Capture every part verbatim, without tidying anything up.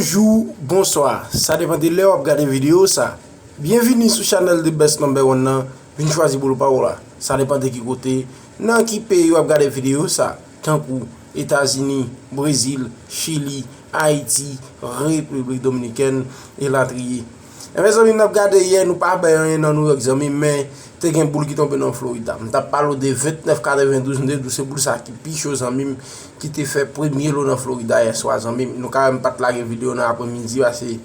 Bonjou, bonswa. Sa depann de lè w ap gade videyo sa. Byenvini sou chanèl The Best Number One nan. Vin chwazi boul pa w la. Sa depann de ki kote, nan ki peyi w ap gade videyo sa. Tankou Etazini, Brezil, Chili, Ayiti, Repiblik Dominikèn, elatriye. Enben zanmi m, n ap gade yè, nou pa bay anyen nan Nouyòk zanmi m, men te gen boul ki tonbe nan Florida. M t ap pale w de vennèf katrevendouz, m te di w se boul sa ki pi cho zanmi m, ki te fè premye lo nan Florida yè swa zanmi m. Nou ka wè m pa t lage videyo nan apremidi, paske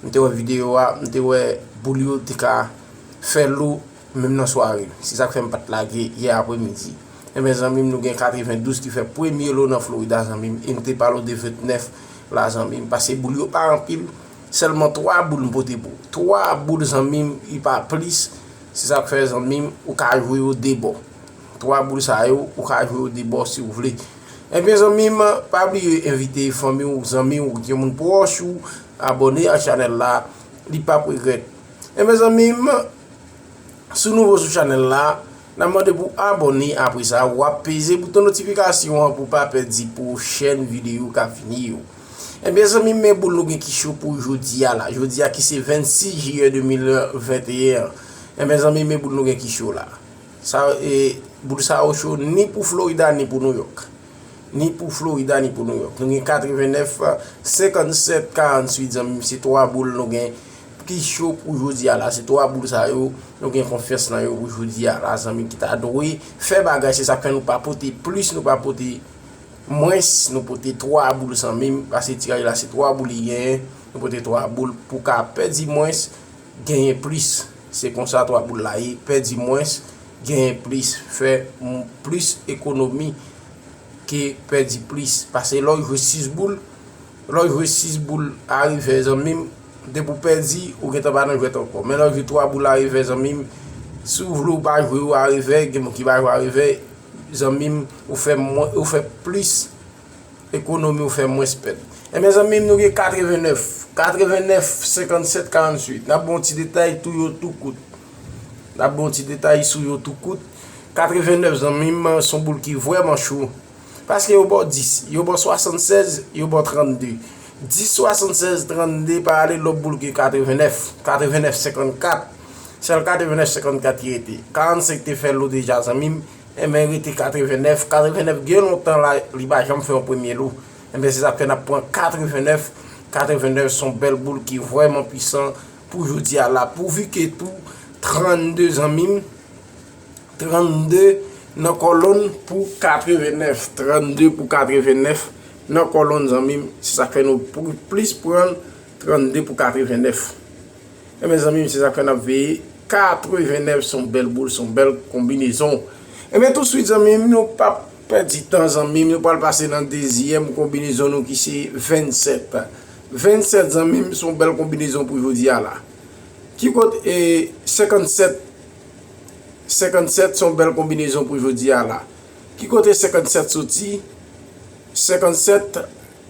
m te wè videyo a, m te wè boul yo te ka fè lo menm nan sware. Se sa k fè m pa t lage yè apremidi. Enben zanmi m, nou gen katrevendouz ki fè premye lo nan Florida zanmi m, e m te pale w de vennèf la zanmi m, paske boul yo pa anpil, sèlman twa boul m pote pou ou. Twa boul zanmi m, li pa plis. Se sa k fè zanmi m, ou ka jwe yo de bò. Twa boul sa yo, ou ka jwe yo de bò si w vle. Enben zanmi m, pa bliye envite fanmi w, zanmi w, yon moun pwòch ou, abòne ak chanèl la, li p ap regrèt. Enben zanmi m, si w nouvo sou chanèl la, n ap mande pou w abòne, apre sa w ap peze bouton notifikasyon an pou w pa pèdi pwochèn videyo k ap vini yo. Enben zanmi m, men boul nou gen ki cho pou jodi a la. Jodi a ki se vennsis jiyè de mil venteyen an. Enben zanmi m, men boul nou gen ki cho la. Sa, e, boul sa yo cho ni pou Florida ni pou Nouyòk. Ni pou Florida ni pou Nouyòk. Nou gen katrevennèf, senkannsèt, karantuit zanmi m, se twa boul nou gen ki cho pou jodi a la. Se twa boul sa yo, nou gen konfyans nan yo pou jodi a la zanmi m, ki ta dwe fè bagay. Se sa k fè nou pa pote plis, nou pa pote mwens, nou pote twa boul zanmi m, paske tiraj la se twa boul li genyen, nou pote twa boul pou ka pèdi mwens, genyen plis. Se konsa twa boul la ye, pèdi mwens, genyen plis, fè m-, plis ekonomi ke pèdi plis. Paske lè w jwe sis boul, lè w jwe sis boul a revè zanmi m, depi w pèdi, ou gentan pa nan jwèt ankò. Men lè w jwe twa boul a revè zanmi m, si w vle w pa jwe yo a revè, gen moun ki pa jwe a revè, zanmi m, ou fè mwen, ou fè plis ekonomi, ou fè mwens pèd. Enben zanmi m, nou gen katrevennèf, katrevennèf, senkannsèt, karantuit. N ap ba w ti detay tou yo tou kout. N ap ba w ti detay sou yo tou kout. Katrevennèf zanmi m, se yon boul ki vrèman cho. Paske yo ba w dis, yo ba w swasannsèz, yo ba w trannde. Dis, swasannsèz, trannde pa ale lòt boul ke katrevennèf, katrevennèf, senkannkat. Sèl katrevennèf, senkannkat ki rete. Karannsenk te fè lo deja zanmi m. Enben rete katrevennèf. Katrevennèf gen lontan la, li pa janm fè yon premye lo. Enben se sa k fè n ap pran katrevennèf. Katrevennèf se yon bèl boul ki vrèman pwisan pou jodi a la. Pouvi ke tou trannde zanmi m, trannde nan kòlonn pou katrevennèf. Trannde pou katrevennèf nan kòlonn zanmi m. Se sa k fè nou pou-, plis pran trannde pou katrevennèf. Enben zanmi m, se sa k fè n ap veye. Katrevennèf se yon bèl boul, se yon bèl konbinezon. Enben touswit zanmi m, nou p ap pèdi tan zanmi m, nou pral pase nan dezyèm konbinezon nou ki se vennsèt. Vennsèt zanmi m, se yon bèl konbinezon pou jodi a la. Ki kote, e, senkannsèt, senkannsèt se yon bèl konbinezon pou jodi a la. Ki kote senkannsèt soti? Senkannsèt,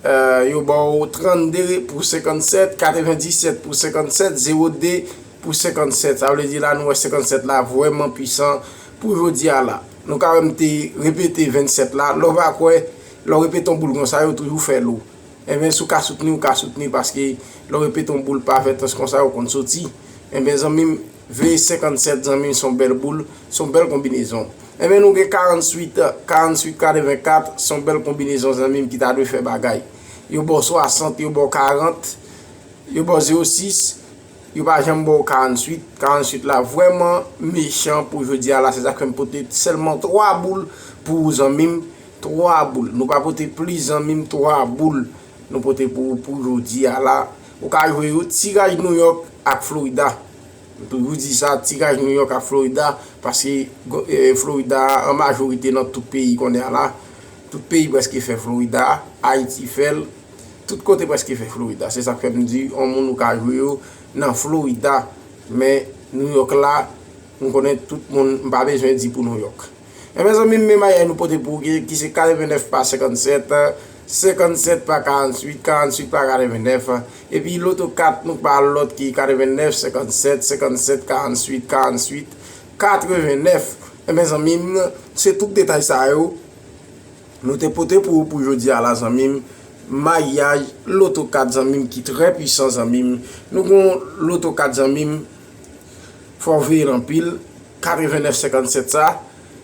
e, yo ba w trannde pou senkannsèt, katrevendisèt pou senkannsèt, zewo de pou senkannsèt. Sa vle di la, nou wè senkannsèt la vrèman pwisan pou jodi a la. Nou ka wè m te repete vennsèt la. Lè w pa kwè, lè w repete yon boul konsa, yo toujou fè lo. Enben, si w ka soutni, w ka soutni, paske lè w repete yon boul pa fè tans konsa, yo konn soti. Enben, zanmi m, veye senkannsèt, zanmi m, se yon bèl boul, se yon bèl konbinezon. Enben, nou gen karantuit, karantuit, katrevenkat, se yon bèl konbinezon, zanmi m, ki ta dwe fè bagay. Yo ba w swasant, yo ba w karant, yo ba w zewo sis, yo pa janm ba w karantuit. Karantuit la vrèman mechan pou jodi a la, se sa k fè m pote sèlman twa boul pou ou, zanmi m. Twa boul. Nou pa pote plis, zanmi m, twa boul nou pote pou ou pou jodi a la. Ou ka jwe yo tiraj Nouyòk ak Florida. M toujou di sa, tiraj Nouyòk ak Florida, paske, e, Florida an majorite nan tout peyi kounye a la. Tout peyi prèske fè Florida, Ayiti fè l, tout kote prèske fè Florida. Se sa k fè m di, yon moun ou ka jwe yo nan Florida, men Nouyòk la, m konnen tout moun, m pa bezwen di pou Nouyòk. Enben zanmi m, men bagay nou pote pou ou ki, ki se katrevennèf pa senkannsèt, senkannsèt pa karantuit, karantuit pa katrevennèf. Epi loto kat nou pa lòt ki katrevennèf, senkannsèt, senkannsèt, karantuit, karantuit, katrevennèf. Enben zanmi m, se tout detay sa yo nou te pote pou ou pou jodi a la zanmi m. mayaj loto kat zanmi m ki trè pwisan zanmi m. Nou gen yon loto kat zanmi m, fò w veye l anpil. Katreven nèf senkannsèt sa,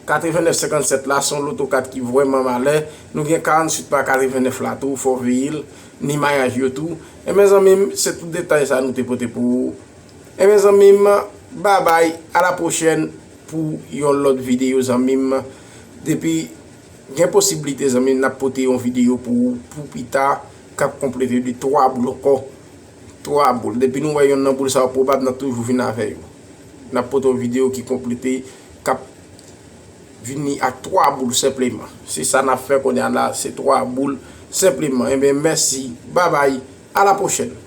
katreven nèf senkannsèt la se yon loto kat ki vrèman malè. Nou gen karantuit pa katreven nèf la tou, fò w veye l. Ni mayaj yo tou. Enben zanmi m, se tout detay sa nou te pote pou ou. Enben zanmi m, babay, a la pwochèn pou yon lòt videyo zanmi m. Depi gen posiblite zanmi m, n ap pote yon videyo pou ou pou pita k ap konplete de twa boul ankò. Twa boul. Depi nou wè yonn nan boul sa yo pwobab, n ap toujou vin avè yo. N ap pote yon videyo ki konplete, k ap vini ak twa boul senpleman. Se sa n ap fè kounye a la, se twa boul senpleman. Enben mèsi, babay, a la pwochèn.